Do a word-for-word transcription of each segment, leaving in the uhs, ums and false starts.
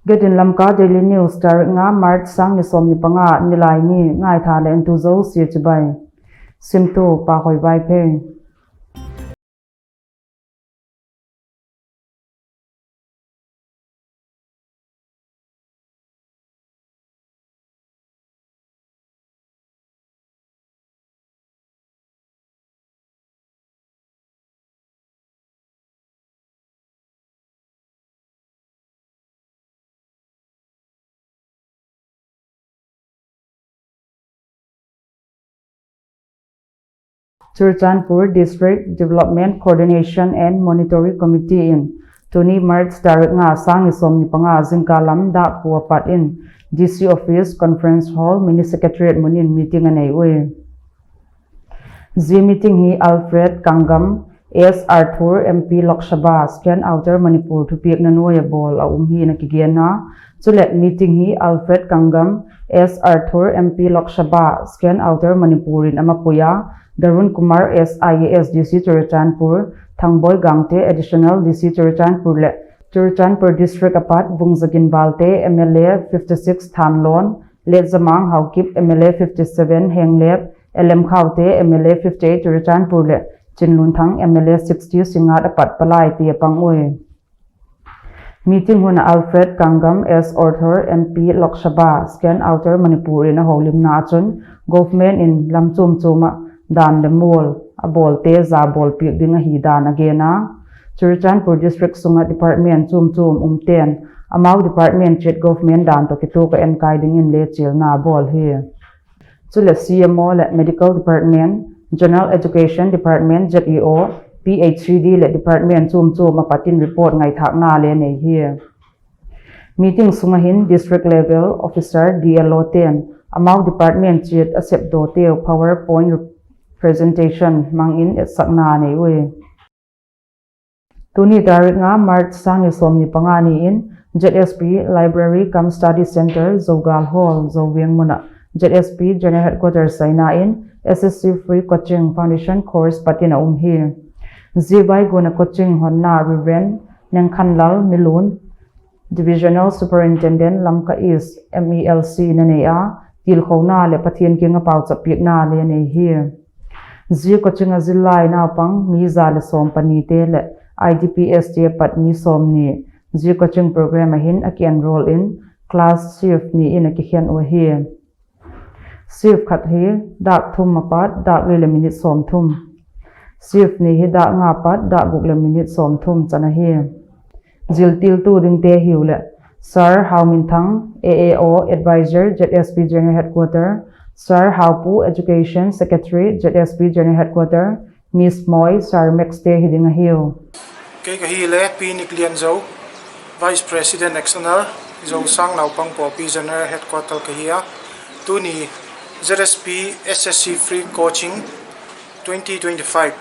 Getin Lamka Daily News, tarik nga March, sang ni sawmnih panga, Nilaini, ngaihdan leh entu zousia chibai. Simtu Pa Hoivaiphei. Churachandpur District Development Coordination and Monitoring Committee in tuni March tarik nga, sang ni sawmnih panga, zingkal lam dak kua pat in D C Office Conference Hall, Mini Secretariat mun in meeting a nei ui. Zia meeting hi Alfred Kanggam, S Arthur, M P Lok Sabha, Second Outer Manipur thupiakna nuai a bawl a um hi'n a kigen a. Chuleh meeting hi Alfred Kanggam, S Arthur, M P Lok Sabha, Second Outer Manipur in a mapui a. Darun Kumar, S I A S, D C Churachandpur, Thangboi Gangte, Additional D C Churachandpur leh Churachandpur District apat Vungzagin Valte, M L A fifty-six Thanlon, Letzamang Haokip, M L A fifty-seven Henglep, L M Khaute, M L A fifty-eight Churachandpur leh Chinlunthang, M L A sixty Singngat apat palai te a pang ui. Meeting hun a Alfred Kanggam, S Arthur, M P Lok Sabha, Second Outer Manipur in a houlimna ah chun government in lam chumchum a dan leh mual a bawlte za bawlpiak ding ahi dan a gen a. Churachandpur District sunga department chumchum umte'n amau department chiat government dan toh kituak a enkai dingin leh chilna a bawl hi. Chuleh C M O leh Medical Department, General Education Department, Z E O, P H C D leh department chumchum apat in report ngaithakna leh nei hi. Meeting sunga hin district level officer, D L O te'n amau department chiat a sepdawte uh PowerPoint presentation mangin etsakna nei ui. Tuni tarik nga March, sang ni sawmnih panga ni in Z S P Library cum Study Center, Zogal Hall, Zoveng mun ah Z S P General Headquarters saina in S S C Free Coaching Foundation Course pat in a um hi. Zia vaiguna coaching honna Reverend Nengkhanlal Milun, Divisional Superintendent Lamka East, M E L C in a nei a, tilkhouna leh Pathian kianga pauchappiakna leh nei hi. Zia coaching a zillai naupang mi za leh sawm pani te leh I D Ps te apat mi sawmnih zia coaching program a hin a ki-enroll in class shift nih in a kikhen uhi. Shift khat hi dak thum apat dak li leh minute sawmthum. Shift nih hi dak nga apat dak guk leh minute sawmthum chan ahi. Ziltiltu dingte hi uleh Sir Hau Min Thang, A A O Advisor, Z S P General Headquarter, Sir Hau Pu, Education Secretary, Z S P General Headquarter, Miss Moi, Sir Max te hi ding ahi uh. Kei ka hi leh Pi Nik Lian Zo, Vice President External, Zosang Naupang Pawlpi General Headquarter ka hi a. Tuni Z S P S S C Free Coaching twenty twenty-five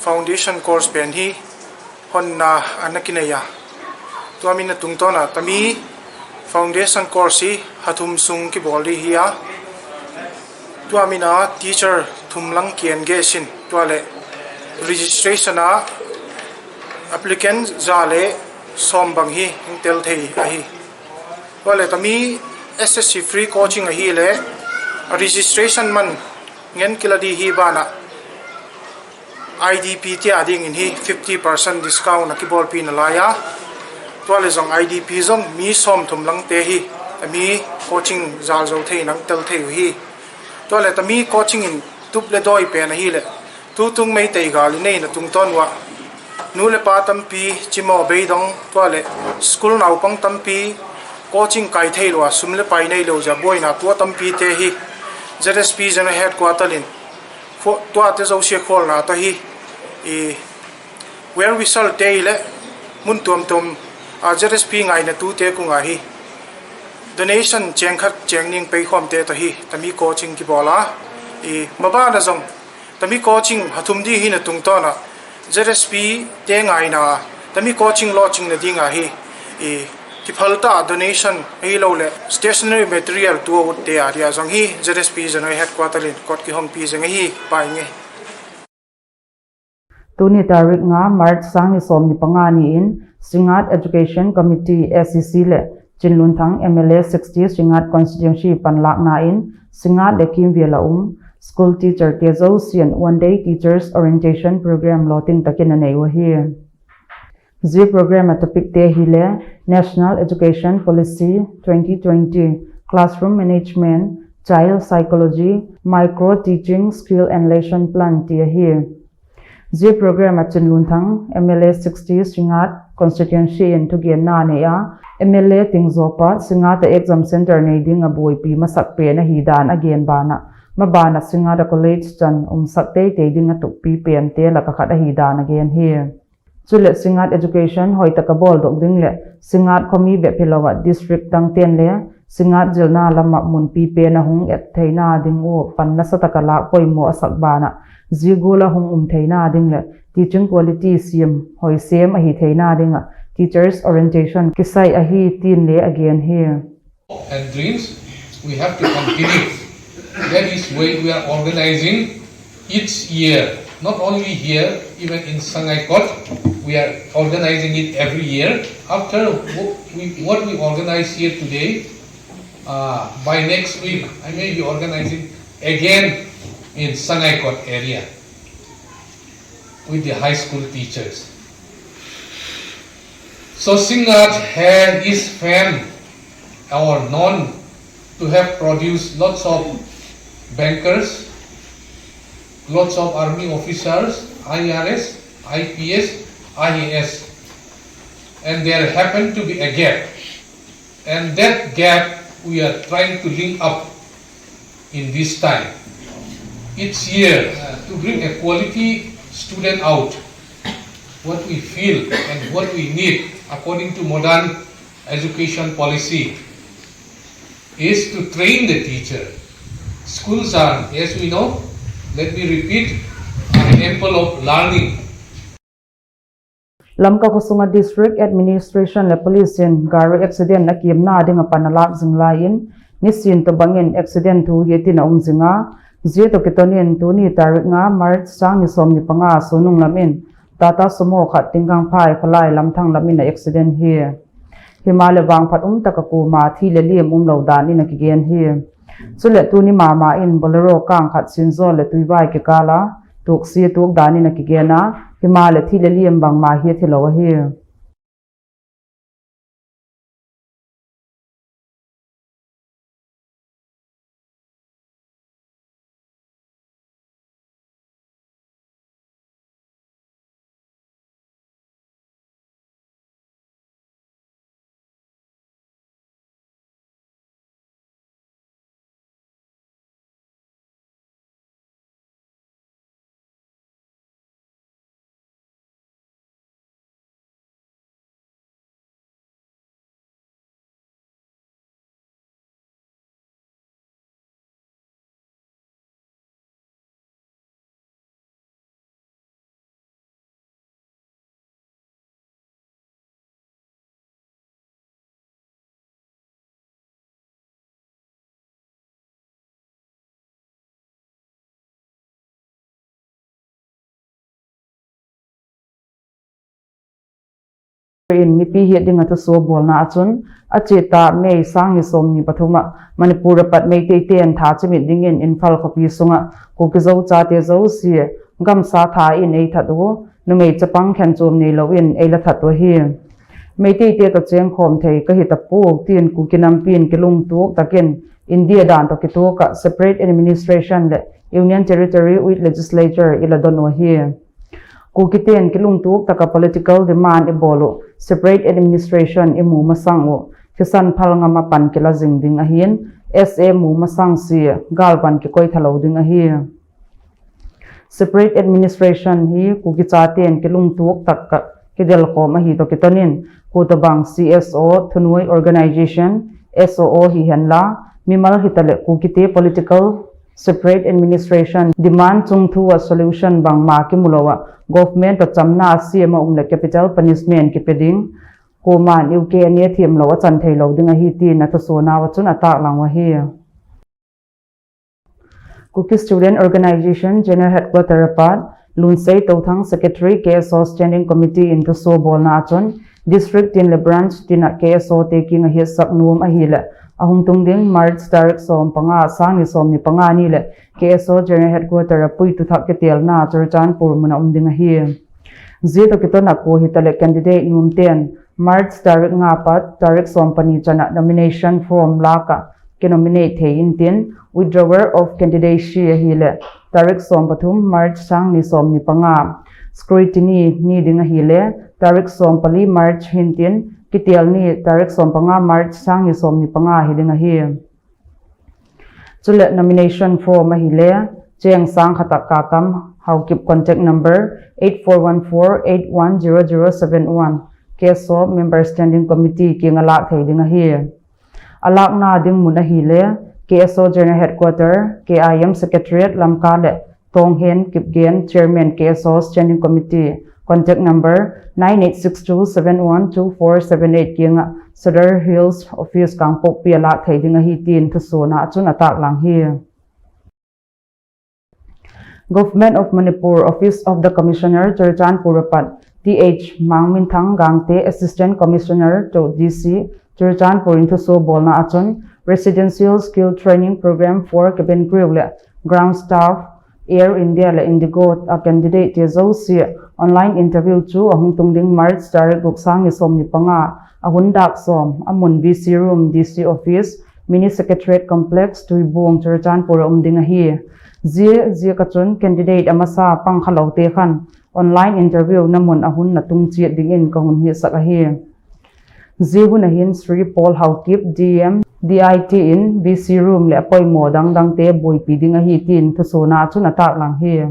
Foundation Course pen hi honna ana kinei a. Tua min a tungtawn a tami Foundation Course hi ha thum sung kibawl di hi a. Tua min a teacher thum lang ki-engage in, tua leh registration a applicant za leh sawm bang hi hong tel thei ahi. Tua leh tami S S C Free Coaching ahi leh registration man ngen kila di hi banah I D P te adingin hi fifty percent discount a kibawlpih nalai a. Tua leh zong I D P zong mi sawmthum lang te hi tami coaching zal zou thei in hong tel thei uhi. Tua leh tami coaching in tup leh dawi pen ahi leh tutung Meitei gal i neihna tungtawn uah nu leh pa tampi chimo beidong, tua leh school naupang tampi coaching kai thei lou a sum leh pai nei lou ziak buaina tua tampi te hi Z S P General Headquarter in kho-, tuate zousia khualna toh hi, i, well wisher te leh mun tuamtuam a Z S P ngainatute kung a hi donation cheng khat cheng nih peikhawmte toh hi tami coaching kibawl a, i, maban a zong tami coaching ha thum di hihna tungtawn a Z S P te ngaina tami coaching launching na ding a hi, i, kiphalta donation ahilou leh stationery material tua utte a dia zong hi Z S P General Headquarter in kot kihongpi zeng ahi, pai nge. Tuni tarik nga March sang ni sawmnih panga ni in Singngat Education Committee, S E C, leh Chinlunthang M L A sixty Singngat Constituency panlakna in Singngat leh kimvel a um school teacher te zosia'n one day teachers orientation program lawting takin a nei uhi. Zia program a topic te hileh National Education Policy twenty twenty, Classroom Management, Child Psychology, Micro Teaching Skill and Lesson Plan ti ahi. Zia program a Chinlunthang M L A sixty Singngat Constituency in thugenna nei a, M L A tingzawpa Singngat a exam center nei ding a buaipi masak pen ahidan a gen banah, maban ah Singngat a college chan umsak teitei ding a tukpi pente laka khat ahidan a gen hi. Chuleh Singngat education hoihtaka bawldok ding leh Singngat khomi bep hilou a district tangten leh Singngat zilna lama munpi pen a hung et theina ding uh pan nasataka lak poimoh a sak banah, zia gual a hung um theina ding leh teaching quality siam hoih sem ahi theina ding a teachers orientation kisai ahi tin leng a gen hi. And dreams, we have to continue. That is why we are organizing each year, not only here, even in Sangaikot, we are organizing it every year. After wh- we, what we organize here today, uh, by next week, I may be organizing again in Sangaikot area with the high school teachers. So Singngat ha- is famed or known to have produced lots of bankers, lots of army officers, I R S, I P S, I A S, and there happened to be a gap. And that gap we are trying to link up in this time. Each year, uh, to bring a quality student out, what we feel and what we need according to modern education policy is to train the teacher. Schools are, as we know, let me repeat, a temple of learning. Lamka khosunga District Administration leh Police in gari accident a kimna ding a pan a lak zing lai in, nisin tobang in accident thu hitin a um zing a, zia toh kiton in tuni tarik nga March sang ni sawmnih panga sunung lam in Tata Sumo khat Tingkangphai kholai Lamthang lam in a accident hi. Himahleh vangphat um taka kuamah thi leh lim umlou dan in a kigen hi. Chuleh tuni mahmah in Bolero kang khat Sinzawl leh Tuivai kikal a tuksi tuk dan in a kigen a, himahleh thi leh lim bangmah hi a thilou ahi. In mipi hiat ding a thusuak bawlna ah chun, a chih ta May sang ni sawmnih pathum ah Manipur a pat Meitei ten tha chimit dingin Imphal khopi sunga Kuki Zo chate zosia gamsa tha in ei that uh, numei chapang khenchuam neilou in ei la that uh ahi. Meitei te toh chengkhawm thei ka hi ta pua, tin Kuki nampi in kilungtuak takin India dan toh kituak a separate administration leh Union Territory with legislature i la don uh ahi. Kuki ten kilungtuak taka political demand i bawl uh, separate administration i mu masang uh, thisan phal ngam a pan kila zing ding ahin, S A mu masang sia, gal pan kikoih thalou ding ahi. Separate administration hi Kuki chaten kilungtuak taka kidelkhawm ahi toh kitonin, kutobang C S O, thunuai organization, S O O hihenla, mimal hitaleh Kuki te political separate administration demand chungthu a solution bangmah kimu lou a, government a chamna a siam a um leh capital punishment kipe ding, kuaman U K a neih thiam lou a chan theilou ding ahi, tin a thusuakna ah chun a taklang uh ahi. Kuki Student Organization General Headquarter apat Lunsei Touthang, Secretary, K S O Standing Committee in thusuah bawlna ah chun, District tin leh Branch tin a K S O te kiang a hiatsak nuam ahihleh, a hung tung ding March tarik sawm panga, sang ni sawmnih panga ni leh K S O General Headquarter a puitu thak kitelna Churachandpur mun a um ding ahi. Zia toh kiton a kuahitaleh candidate nuamte'n March tarik nga apat tarik sawm pani chan a nomination form lak a kinominate thei intin, withdrawal of candidacy ahihleh tarik sawm pathum March sang ni sawmnih panga, scrutiny ni ding ahihleh tarik sawm pali March hintin, kitel ni tarik sawm panga March sang ni sawmnih panga hi ding ahi. Chuleh nomination form ahihleh cheng sang khat a kakam Haokip, contact number eight four one four eight one zero zero seven one, K S O Member Standing Committee kiang a lak thei ding ahi. A lakna ding mun ahihleh K S O General Headquarter, K I M Secretariat, Lamka leh Tonghen Kipgen, Chairman, K S O Standing Committee, contact number nine eight six two seven one two four seven eight kiang a Sadar Hills Office, Kangpokpi a lak thei ding ahi tin thusuahna ah chun a taklang hi. Government of Manipur, Office of the Commissioner, Churachandpur apat Th Mangminthang Gangte, Assistant Commissioner to D C, Churachandpur in thusuah bawlna ah chun, Residential Skill Training Program for cabin crew leh ground staff, Air India leh IndiGo a candidate te zosia online interview chu a hung tung ding March tarik guk, sang ni sawmnih panga, a hun dak sawm, a mun V C Room, D C Office, Mini Secretariat Complex, Tuibuong, Churachandpur a um ding ahi. Zia ziak a chun candidate a masa pang kha loute khan online interview na mun a hun na tung chiat dingin ka hun hiatsak ahi. Zia hun a hin Shri Paul Haokip, D M, D I T in V C Room leh a poimaw dangdangte buaipi ding ahi tin thusuahna ah chun a taklang hi.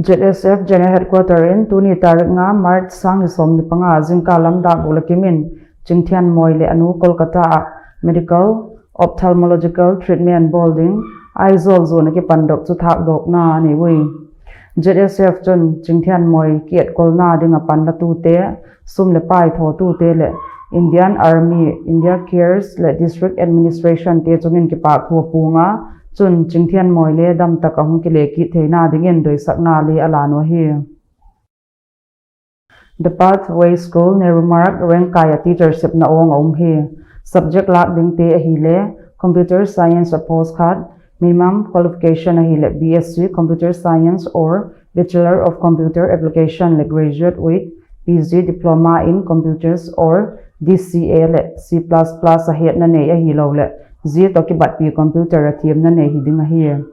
Z S F General Headquarter in tuni tarik nga March sang ni sawmnih panga zingkal lam dak guk leh kim in Chingthianmawi leh a nu Kolkata ah medical ophthalmological treatment bawl ding Aizawl zone a kipan dok chu thakdawkna a nei ui. Z S F chun Chingthianmawi ki-etkolna ding a panlatute, sum leh pai thawtute leh Indian Army, India Cares leh District Administration te chungin kipahthu a puang a, chun Chingthianmawi leh damtak a hung kile kit theihna dingin doisakna leh a la uh ahi. The Pathway School, Nehru Marg, Rengkai a teachership na awng a um hi. Subject lak dingte ahihleh Computer Science a post khat, minimum qualification ahihleh B S C Computer Science or Bachelor of Computer Application leh graduate with P G Diploma in Computers or D C A leh C plus plus a hetna nei ahilou leh zia toh kibatpi computer a thiamna nei hi ding ahi.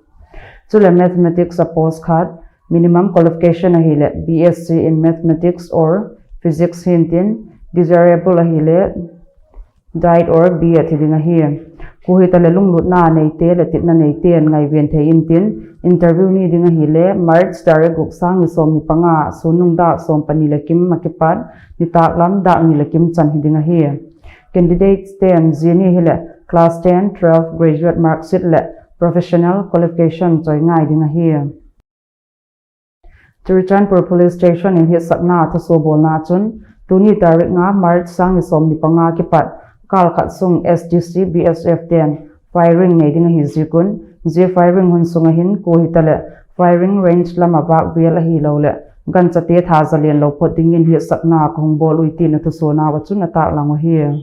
Chuleh Mathematics a post khat, minimum qualification ahihleh B S C in Mathematics or Physics hintin, desirable ahihleh D.Ed or B.Ed hi ding ahi. Kuahitaleh lunglutna neite leh titna neite'n ngaiven thei intin, interview ni ding ahihleh March tarik guk, sang ni sawmnih panga, sun nung dak sawm pani leh kim a kipat nitaklam dak nih leh kim chan hi ding ahi. Candidates te'n zia ni hileh class ten, twelve, graduate marksheet leh professional qualification choi ngai ding ahi. Churachandpur Police Station in hiatsakna thusuah bawlna chun, tuni tarik nga March sang ni sawmnih panga kipat kal khat sung S D C B S F te'n firing nei ding ahi ziak un, zia firing hun sung a hin kuahitaleh firing range lam a vak vial ahilou leh ganchate thazalian lou phot dingin hiatsakna ka hung bawl ui tin a thusuahna ah chun a taklang uhi.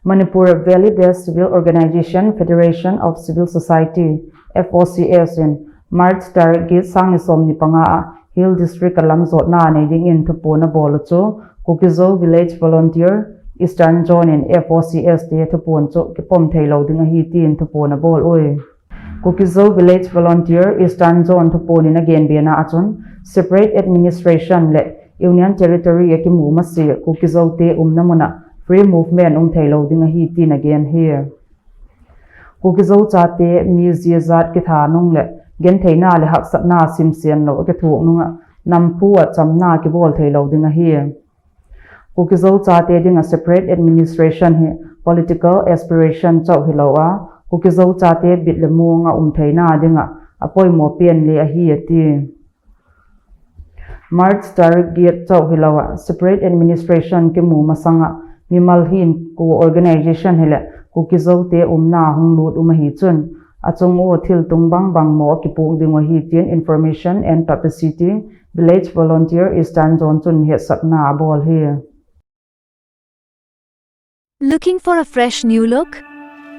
Manipur Valley Based Civil Organization Federation of Civil Society, F O C S in March tarik giat sang ni sawmnih panga ah Hill District a lam zawtna nei dingin thupuan a bawl uh chu Kuki-Zo Village Volunteer Eastern Zone in F O C S te thupuan chu kipom theilou ding ahi tin thupuan a bawl ui. Kuki-Zo Village Volunteer Eastern Zone thupuan in a gen biakna ah chun, separate administration leh Union Territory a kimu masia Kuki-Zo te umna mun ah free movement um theilou ding ahi tin a gen hi. Kuki-Zo chate mi zia zat kitha nung leh gentheihna leh haksatna simsian lou a kithuak nung ah namphu ah chamna kibawl theilou ding ahi. Kuki-Zo chate ding a separate administration hi political aspiration chauh hilou a, Kuki-Zo chate bit leh muang a um theihna ding a a poimoh pen leh ahi a ti. March tarik giat chauh hilou a separate administration kimu masang ah mimal hin kua organization hileh Kuki-Zo te umna hong lut um ahi chun, A chung ua thil tung bangbang maw a kipuk ding uh ahi chi'n Information and Publicity Village Volunteer Eastern Zone chun hetsakna a bawl hi. Looking for a fresh new look?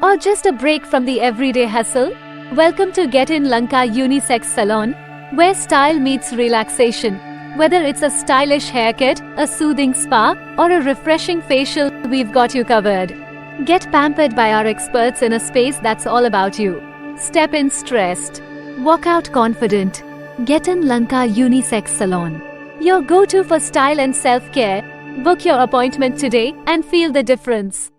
Or just a break from the everyday hustle? Welcome to Get In Lanka Unisex Salon, where style meets relaxation. Whether it's a stylish haircut, a soothing spa, or a refreshing facial, we've got you covered. Get pampered by our experts in a space that's all about you. Step in stressed. Walk out confident. Get In Lanka Unisex Salon, your go-to for style and self-care. Book your appointment today and feel the difference.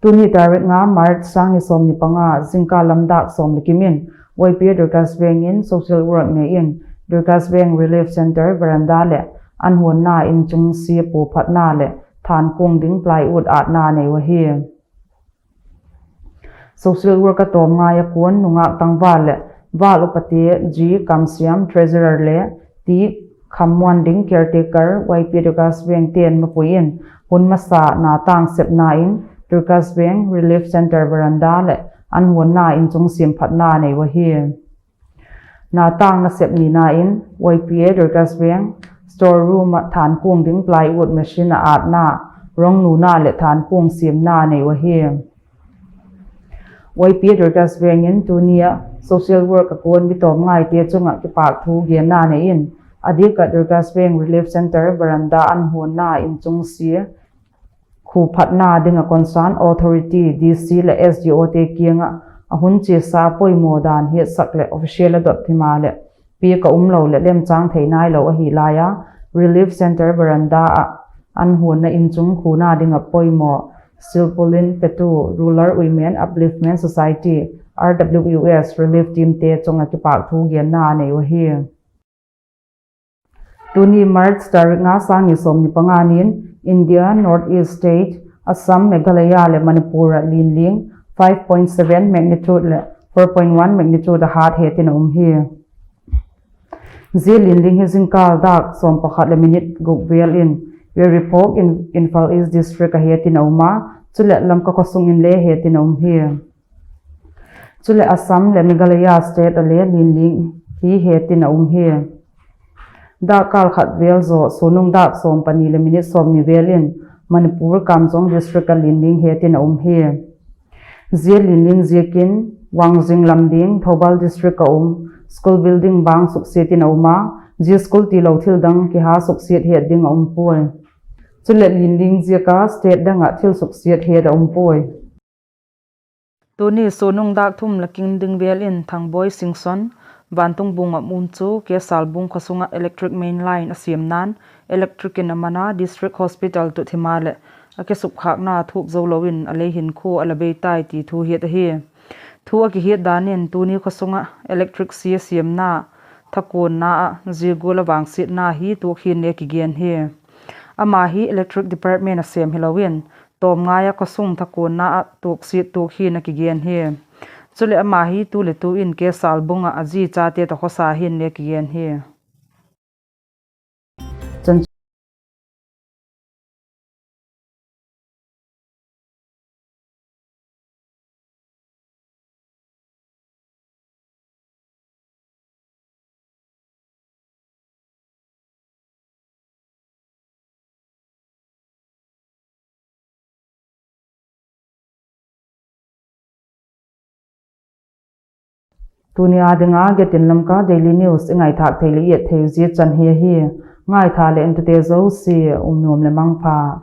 Tuni tarik nga March sang ni sawmnih panga zingkal lam dak sawm leh kim in Y P A Dorcas Veng in social work nei in Dorcas Veng Relief Center veranda leh an huanna in chung sia puphatna leh thankung ding plywood atna nei uhi. Social worker tawmngai a kuan nungak tangval leh val upate G Kamsiam, treasurer leh T Khammuanding, caretaker, Y P A Dorcas Veng te'n mapui in hun masa natang sepna in Dorcas Veng Relief Center veranda leh an huanna in chung siamphatna nei uhi. Natang nasep nihna in Y P A Dorcas Veng store room ah thankung ding plywood machine a atna, rong nuna leh thankung siamna nei uhi. Y P A Dorcas Veng in tuni a social work a kuan mi tawmngaite chunga kipahthu genna nei in, a dik ah Dorcas Veng Relief Center veranda an huanna in chung sia khuphatna ding a concern authority, D C leh S D O te kiang ah a hun chesa poimoh dan hiatsak leh official a dot thima leh piak a um lou leh lemchang thei nailou ahi lai a, Relief Center veranda ah an huanna in chung khuna ding a poimoh silpulin petu Rural Women Upliftment Society, R W U S, relief team te chunga kipahthu genna nei uhi. Tuni March tarik nga sang ni sawmnih panga ni in India North East State, Assam, Meghalaya leh Manipur ah linling five point seven magnitude leh four point one magnitude a hat hetin a um hi. Zia linling hi zingkal dak sawm pakhat leh minute guk vel in Yairipok in Imphal East District a hetin a um a, chuleh Lamka khosung in leng hetin a um hi. Chuleh Assam leh Meghalaya State a leng linling hi hetin a um hi. Dak kal khat vel zoh, sunung dak sawm pani leh minute sawmnih vel in Manipur Kamjong District a linling hetin a um hi. Zia linling ziakin Wangjing lam ding Thoubal District a um school building bang suksiat in a um a, zia school tilou thil dang kiha suksiat het ding a um puai. Chuleh linling ziaka state dang ah thil suksiat het a um puai. Tuni sunung dak thum leh kim ding vel in Thangboi Singson, Vantungbung ah mun chu Kesalbung khosung ah electric main line a siam nan, electric in a man a, District Hospital tuh thima leh a kisupkhakna thuk zoulou in a lei hinkhua a la bei tai ti thu hiat ahi. Thu a kihiat dan in tuni khosung ah electric sia siamna thakunna ah zia gual a vangsiatna hi tuak hi'n leng kigen hi. Ama hi electric department a sem hilou in, tawmngai a khosung thakunna ah tuaksiat tuak hi'n a kigen hi. Chuleh ama hi tu leh tu in Kesalbung ah a zi chate toh khosa hi'n leng kigen hi. Tuni a dinga Get In Lamka Daily News i ngaithak thei leh i et thei uh zia chan hi ahi. Ngaitha leh entute zousia um nuam leh mangpha.